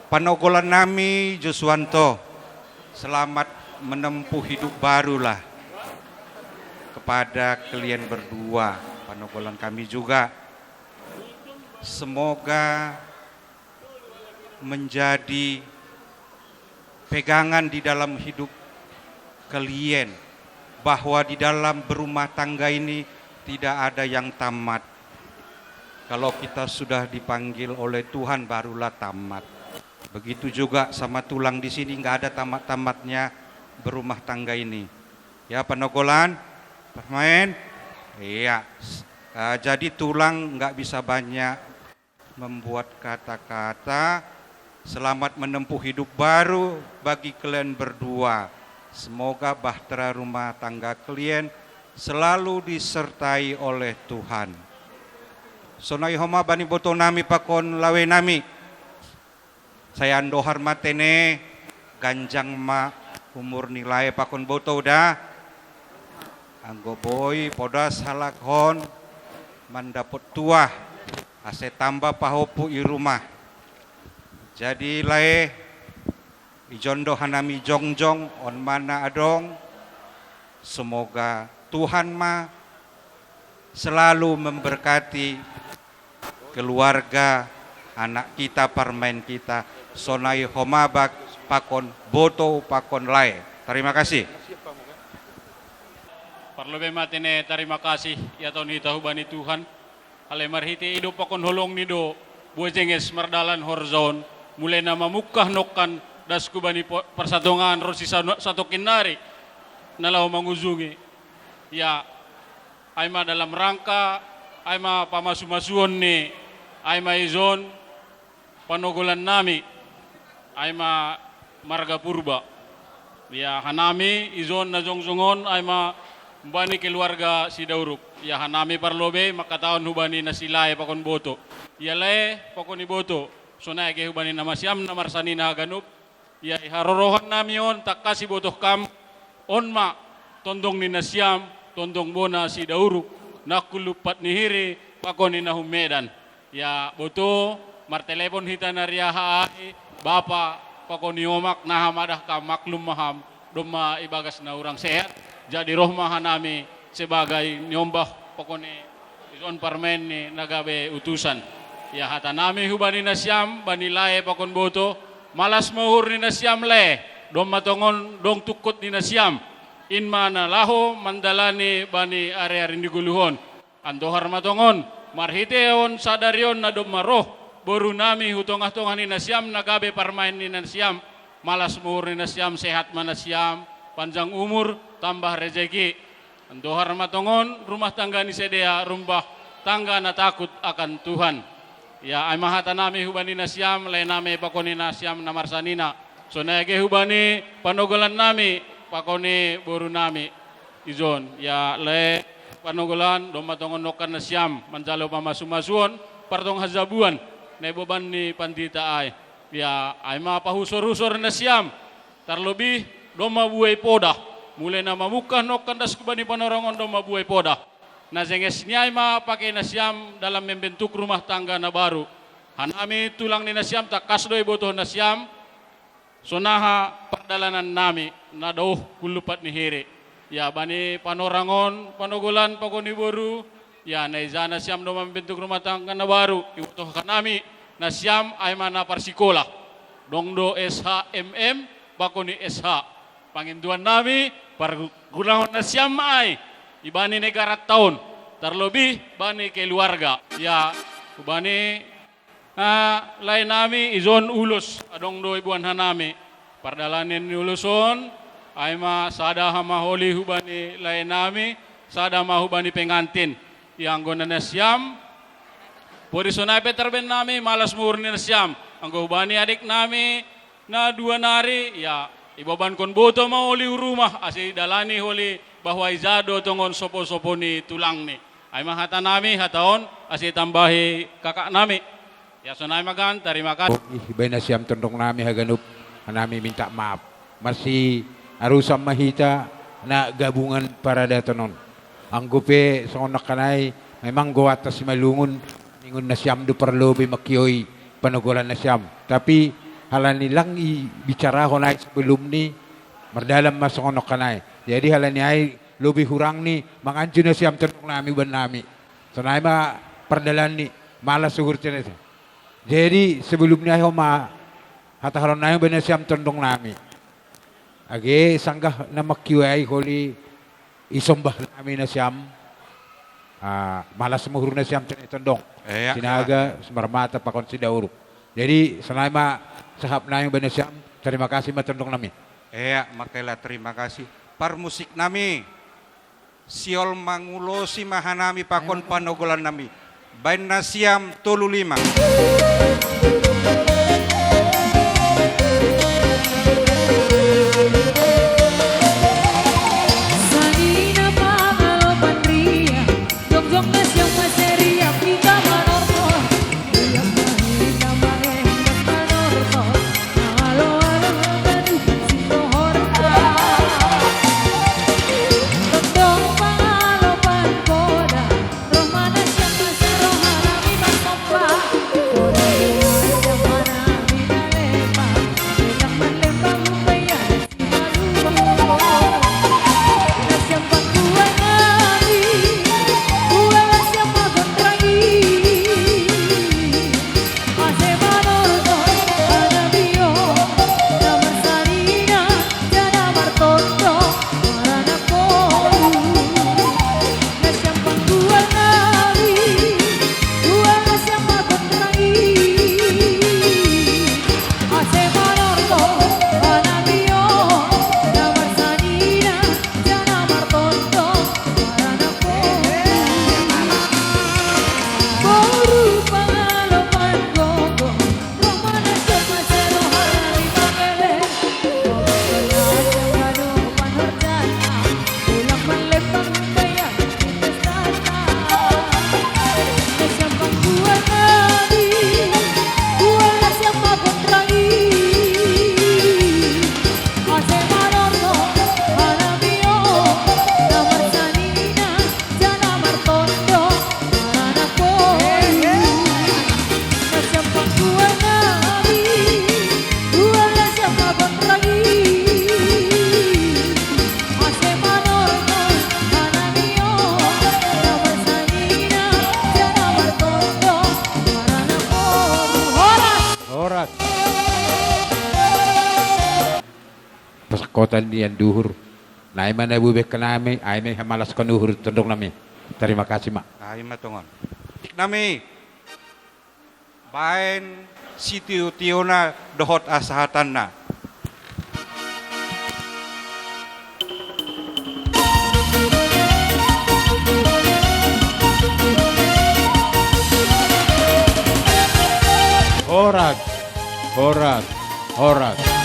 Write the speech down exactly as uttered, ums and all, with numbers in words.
Panogolan nami Josuanto, selamat menempuh hidup barulah kepada kalian berdua. Panogolan kami juga, semoga menjadi pegangan di dalam hidup kalian, bahwa di dalam berumah tangga ini tidak ada yang tamat. Kalau kita sudah dipanggil oleh Tuhan, barulah tamat. Begitu juga sama tulang di sini, nggak ada tamat-tamatnya berumah tangga ini. Ya, panogolan, permain. Iya. S- eh, jadi tulang nggak bisa banyak membuat kata-kata. Selamat menempuh hidup baru bagi kalian berdua. Semoga bahtera rumah tangga kalian selalu disertai oleh Tuhan. Sonai homa bani boto nami pakon lawe nami. Saya andohar matene, ganjang ma umur ni lae pakon boto da. Anggo boi podas halak hon mandapot tuah, ase tamba pahopu i rumah. Jadi lae, ijon do hanami jongjong, on ma na adong. Semoga Tuhan ma selalu memberkati keluarga, anak kita, parmaen kita, sonai homa bak pakon boto pakon lae. Terima kasih. Parlobe matene terima kasih, ia taon hita hubani Tuhan. Ale marhite i do pakon holong ni do, bue jenges mardalan horjaon, mule na mamungkah nongkan das hubani po- parsatongan ronsi sa- satokin nari, na laho mangujungi. Ya, ai ma dalam rangka, ai ma pamasu-masuon ni, ai ma ijon panogolan nami, ai ma marga Purba. Ya, hanami ijon na jongjong on, ai ma bani keluarga Sidauruk. Ya, hanami parlobe mangkatahon hubani na silae pakon boto. Ya lae pakon iboto, sonai age hubani na marsiam na marsanina haganup. Ya, i harorohan nami on tangkas ibotoh kam, on ma tondong ni nasiam, tondong bona Sidauruk, na hullumpat ni hiri pakon i na hu Medan. Ya, boto, martelepon hita na riaha ai, bapa, pakon i omak, na hamadah kam, maklum ma ham, domma ibagas na hurang sehat, jadi roh ma hanami sebagai niombah pakon i ijon parmaen ni na gabe utusan. Ya, hatanami hubani nasiam, bani lae pakon boto, malas ma uhur ni nasiam lae, domma tongon dong tungkot ni nasiam, in ma na laho mandalani bani ari-ari ni goluhon. Andohar ma tongon, marhite on sadari on na domma roh, borunami hu tongah-tongah ni nasiam na gabe parmaen ni nasiam, malas ma uhur ni nasiam, sehat ma nasiam, panjang umur, tambah rejeki. Andohar ma tongon rumah tangga ni sidea, rumah tangga na takut akan Tuhan. Ya, ai ma hatanami hubani nasiam, laenami pakon i nasiam na marsanina. Sonai age hubani panogolan nami, pakon i borunami. Ijon, ya lae panogolan, domma tongon nongkan nasiam manjalo pamasu-masuon, partong hajabuan na iboban ni pandita ai. Ya, ai ma pahusor-husor nasiam, tarlobih domma buei podah, mule na mamungkah nongkan das hubani panorang on domma buei podah. Na jenges ni ai ma pake nasiam dalam membentuk rumah tangga na baru. Hanami tulang ni nasiam tangkas do ibotoh nasiam, sonaha pardalanan nami na daoh hullumpat ni hiri. Ya, bani panorang on, panogolan pakon i boru, ya, na ija nasiam domma membentuk rumah tangga na baru, ibotoh hanami nasiam ai ma na parsikola. Dong do S H M M, pakon i S H. Pangindoan nami, pargulahon nasiam ma ai, ibani negaranta on, tarlobih bani keluarga. Ya, hubani ah, laenami ijon ulos, adong do iboan hanami. Pardalanan ni ulos on, ai ma sada ma holi hubani laenami, sada ma hubani pengantin. Ia anggo na nasiam, pori sonai pe tarbannami, malas ma uhur ni nasiam. Anggo hubani adiknami na dua nari, ya, ibobankon boto ma holi hu rumah, ase idalani holi bahwa ija do tongon sopo-sopo ni tulangni. Ai ma hatanami, hata on, ase itambahi kakaknami. Ya, sonai ma kan, tarima kasih. Ih, baen nasiam tondongnami haganup, hanami minta maaf. Marsiarusan ma hita na gabungan paradaton on. Anggo pe songon nangkin ai, memang goarta Simalungun, ningon nasiam do parlobei mangkioi panogolan nasiam. Tapi Halani lang i bicara honai sebelum ni mardalam masongonok kanai. Jadi halani ai lobi hurang ni manganju nasiam tondong nami ban nami. Sonai ma pardalan ni malas uhur cenete. Jadi sebelum ni ai homa hata halon nami ban nasiam tondong nami. Age sanggah na mangkiwai holi isombah nami nasiam. Ah, malas ma uhur nasiam cenete tondong. Sinaga, Sumarmata pakon Sidauruk. Jadi sonai ma sahap nami ban nasiam, terima kasih ma tondong nami. Ea, makela terima kasih. Parmusik nami, siol mangulosi ma hanami pakon panogolan nami. Baen nasiam tolu lima. Horas. Pasakotan ni anduhur. Nai ma na bubek nami, ai ma hamalas kon uhur tondong nami. Terima kasih ma. Ai ma tongon. Nami. Baen sitio-tiona dohot hasahatanna. Horas, horas, horas.